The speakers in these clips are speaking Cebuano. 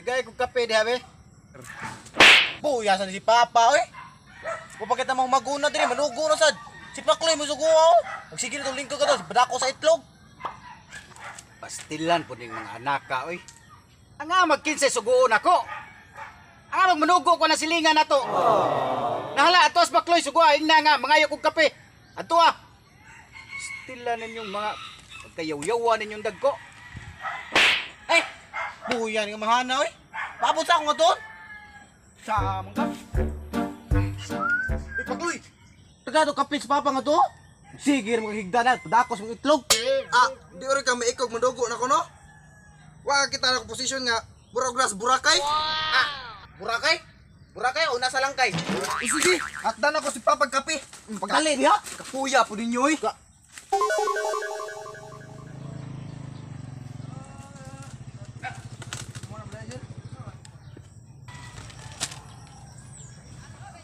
Nagay kog kape diha be. Buya sa ni si Papa oy. Kung pa kita mong maguna diri manugo na sad. Si Pakloy mo sugo oh. Magsige na tong lingkod ka to, badako sa itlog. Pastilan po ning mga anak ka, oy. Ang nga magkinse suguon ako. Ang nga magmanugo ko na silingan nato. Nahala atos bakloy sugua ingna nga mangayo kog kape. Adto ah. Pastilan ninyong mga pagkayawyawan ninyong dagko. Eh, buya ni nga mahana oy. Paabot sa ako nga doon. Sa mga Uy, Pakloy. Tagado kape sa Papa nga to. Sige mga higdanan, padako sa mga itlog. Ah, di ori ka maikog madugo na ko no. Wa kita na ko posisyon nga murag nas Boracay. Burakay? Burakay o nasa langkay? Eh, sige, hakdan ako si Papa kape. Pagka Dali diha. kapuya po ninyo eh.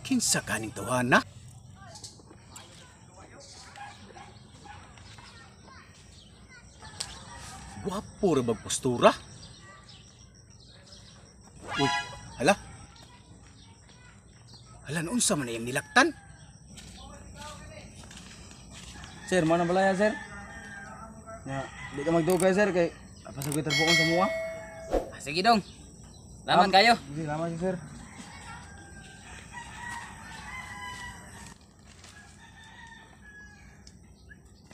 Kinsa kaning tawhana? Gwapo ra bag postura? Uy, hala. Hala, naunsa man na iyang nilaktan? Sir, mo na balaya sir. Ya, di ka magdugay sir kay pasagoy tarbuon sa mua. Ah, sige dong. Laman kayo. Sige, laman sir.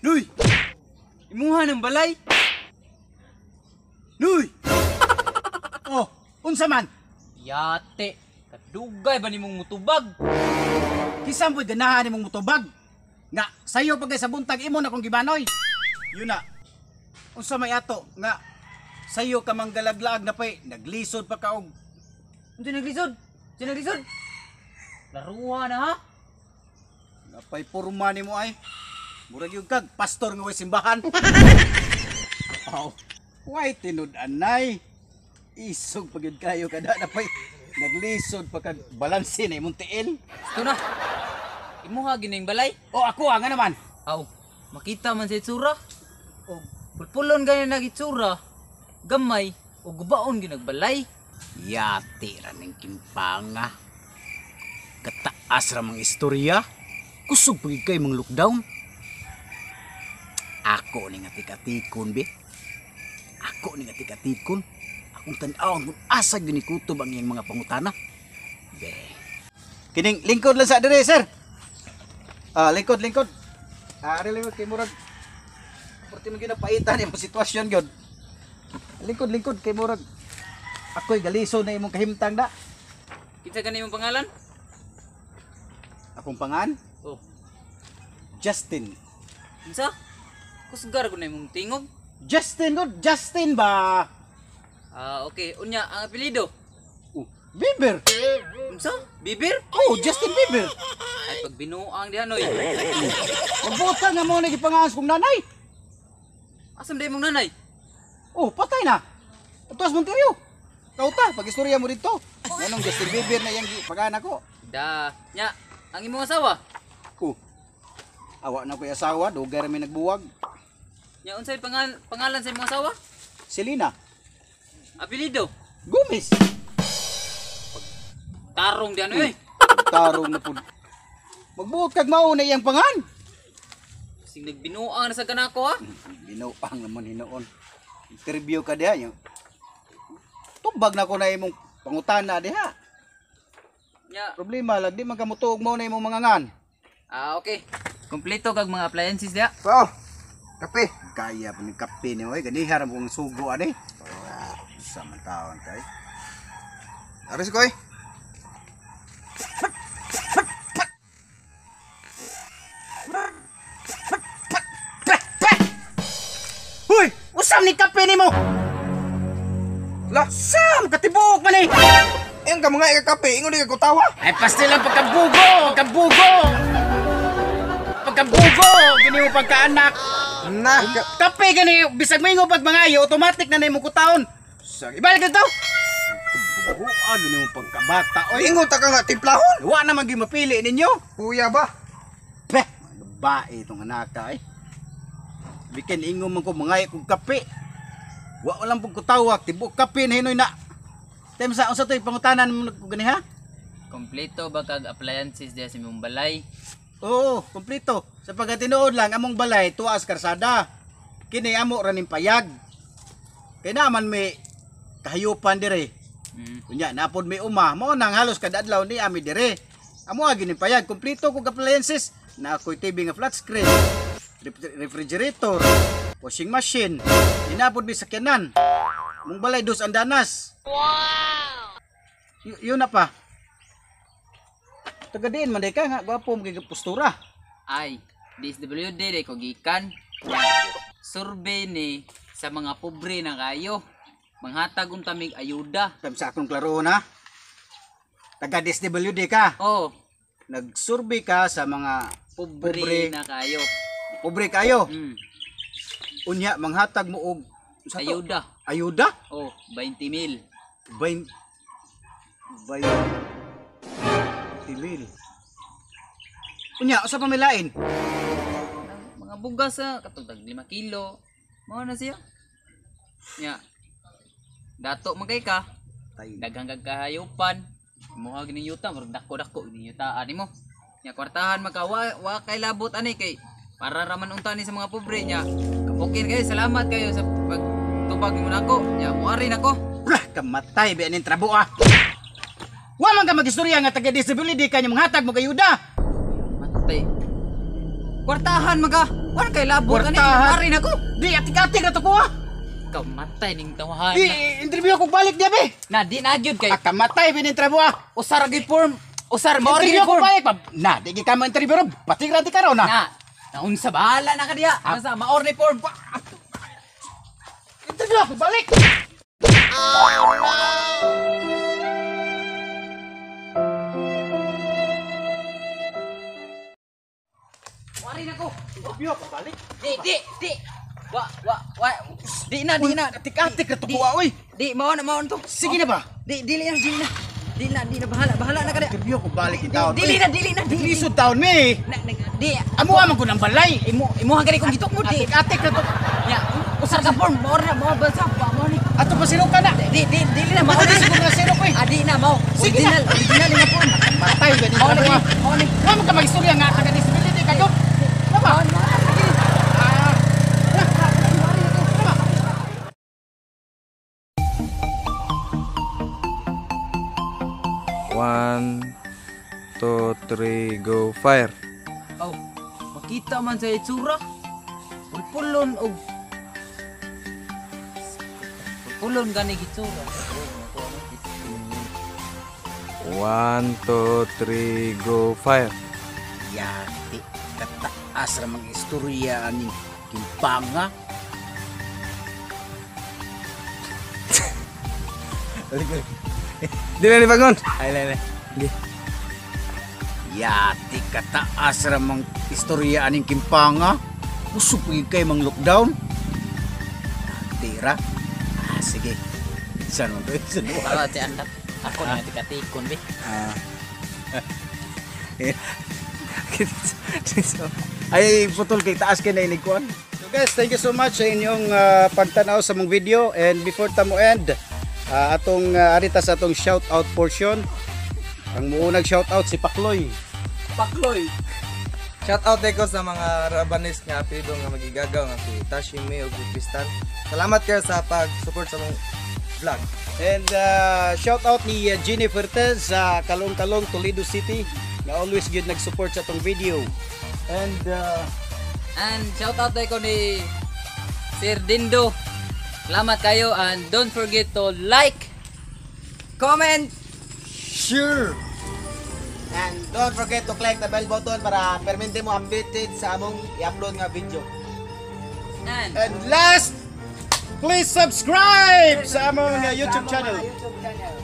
Nuy! Imuha ng balay. Nuy! Oh, unsa man? Yate. Kadugay ba nimong mutubag? Kisan po'y ganahan nimong mutubag? Nga, sayo pagkay sa buntag imo na kong gibanoy. Yun na. Unsa may ato nga sayo ka manggalaglaag na pay naglisod pa ka og Unsa naglisod? Unsa naglisod? Laruha na ha? napay porma nimo ay. Murag yung kag pastor nga way simbahan. Aw, way tinud-anay. Isog pa gyud kayo kada na pay naglisod pa kag balanse na imong tiil. Ito na. Imuha gining balay. O ako ah, nga naman. Aw, makita man sa itsura. O pulpulon gani nag itsura. Gamay o gubaon ginagbalay. Yati ra ning kimpanga. Kataas ra mang istorya. Kusog pagid kay mang lockdown. Ako ni nga tikatikon be. Ako ni nga tikatikon. Akong tan-awon kung asa gyud ni kutob ang iyang mga pangutana. Be. Kining lingkod lang sa dire, sir. Ah, lingkod, lingkod. Ah, ari lingkod kay murag. Porti man gyud napaitan imong sitwasyon gyud. Lingkod, lingkod kay murag. Ako'y galiso na imong kahimtang da. Kinsa gani imong pangalan? Akong pangan, Oh, Justin. unsa? Kusgar ko na imong tingog. Justin good, Justin ba? Ah, okay. Unya ang apelyido. Oh, Bieber. Unsa? Bibir? Oh, Justin Bieber. Ay pag binuang diha noy. Magbuot ka nga mo na gipangaas kong nanay. Asam day imong nanay? Oh, patay na. Atuas Monterio. Kauta, pag-istorya mo dito. Ganong Justin Bieber na iyang pangan ako. Da, nya, ang imong asawa. Oh. Awa na ko'y asawa, dugay ra may nagbuwag. Nya unsay pangalan sa imong asawa? Selena Apelyido. Gomez. Tarong diha noy. Tarong na pud. Magbuot kag mao na iyang pangan. Sing nagbinuang na sa kanako ha. Binuang naman hinoon. Interview ka diha yo. Tubag na ko na imong pangutana diha. Nya, Problema lang di man ka motuog mo na imong mga ngan. ah okay. Kompleto kag mga appliances diha. So, kape. Kaya pa ni kape ni oy ganiha ra mong sugo ani. Sa man taon kay. Aris ko eh. Huy, usam ni kape nimo. Lah, Sam katibuok man ni. Ayun ka mga ikakape, ingon di ka kutawa. Ay pastil ang pagkabugo, pagkabugo. Pagkabugo, gini mo pagkaanak. Na, Kape gani bisag maingo pag mangayo, automatic na na imong kutaon. Sa ibalik na to. Bubuan gini mo pagkabata oy. ingon ta ka nga timplahon. Wa naman gyud mapili ninyo. Kuya ba? Peh, mga babae itong anak ay. Bikin ingo man ko mangay kog kape. Wa lang pud ko tawag, tibok kape na hinoy na. Tem sa unsa to'y pangutanan mo gani ha? Kompleto ba kag appliances diya sa imong balay? Oo, kompleto. Sa pagkatinuod lang among balay tuas karsada. Kini amo ra ning payag. Kay naman may kahayupan dire. Unya napod may uma, mao nang halos kada adlaw ni ami dire. Amo agi ning payag, kompleto kog appliances. Na ako'y TV nga flat screen, refrigerator, washing machine, inapod may sakyanan. Mong balay dos andanas. Wow! Yun na pa. Taga diin man day ka nga gwapo mo kay postura. Ay, DSWD day ko gikan. Survey ni sa mga pobre na kayo. Manghatag unta mig ayuda. Tam sa akong klaro na. Taga DSWD ka. Oh, Nagsurvey ka sa mga pobre, Pobre. na kayo. pobre kayo. Unya manghatag mo og sa to? Ayuda. Ayuda? Oh, 20 mil. Bay bay timil. Unya usa pa may lain? Mga bugas sa katong tag 5 kilo. Mao na siya. Nya. Dato man kay ka. Tay. Daghang kag kahayupan. Mo gini yuta, murag dako-dako gini yuta ani mo. Nya kwartahan maka wa kay labot ani kay para raman unta ni sa mga pobre nya. Kapukin kayo, salamat kayo sa pagtubag nimo nako. Nya muari nako. Wah, kamatay ba ning trabo ah. Wa man ka magistorya nga taga disability ka nya manghatag mo ayuda. Matay. Kwartahan man ka. Wa kay labot ani, Kwartahan? muari nako. Di atik-atik na to ko ah. Kamatay ning tawahan. Di interview ako balik diya be. Na di na gyud kay Ah, kamatay ba ning trabo ah. usar gyud form. Usar mo Interview gyud ako form. balik pa. Na, di ka mo interview ro. Pati ra di ka raw na. Na, naunsa bahala na ka diya. Basta maor ni form. Interview ako balik. Muari nako. Interview ako balik. Di di di. Wa wa wa. Di na di na. Atik-atik na to ko ah, oy. Di mao na to. Sige na ba? Di dili na dili na. Di na di na bahala bahala na ka diya. Interview ako balik in taon. Dili na dili na dili. Lisod taon mi. Na, na, di. Amo man ko ng balay. Imo imo gani kung gitok mo di. Atik-atik na to. Ya, usar ka form mao na mao basta pa mao ni. Ato pa sino ka na. Di di dili na mao Mao na. na nga sino ko eh. Ah, di na mao. Sige na. Original original nga form. Matay ba ni Mao na trabo ah. mao ni. Wa man ka magistorya nga taga disability ka yo. Tama. Mao na. Ah. One, two, three, go, fire. Oh, makita man sa itsura. Pulpulon og pulpulon gani itsura. One, two, three, go, fire. Yati kataas ra mga istorya ani kimpanga. Di na ni Bangon. Ay, ay, ay. Sige. Yati kataas ra mang istorya aning kimpanga. Usog pa gyud kay mang lockdown. Tira. Ah, sige. Saan man to? Saan mo? Ah, ti anak. Ako na tikatikon be. Ay putol kay taas kay na inigkuan. So guys, thank you so much sa inyong pagtanaw sa mong video and before ta mo end, atong arita sa atong shout out portion. Ang muunag shout out si Pakloy. Pakloy. Shout out ko sa mga Rabanes nga apelyido nga magigagaw nga si Tashi May ug si Tristan. Salamat kayo sa pag-support sa mong vlog. And shout out ni Jenny Fuertes sa Kalong-Kalong, Toledo City nga always gyud nag-support sa atong video. And And shout out ko ni Sir Dindo. Salamat kayo and don't forget to like, Comment. Sure! And don't forget to click the bell button para permente mo updated sa among i-upload nga video. and and last, please subscribe sa among YouTube channel. YouTube channel.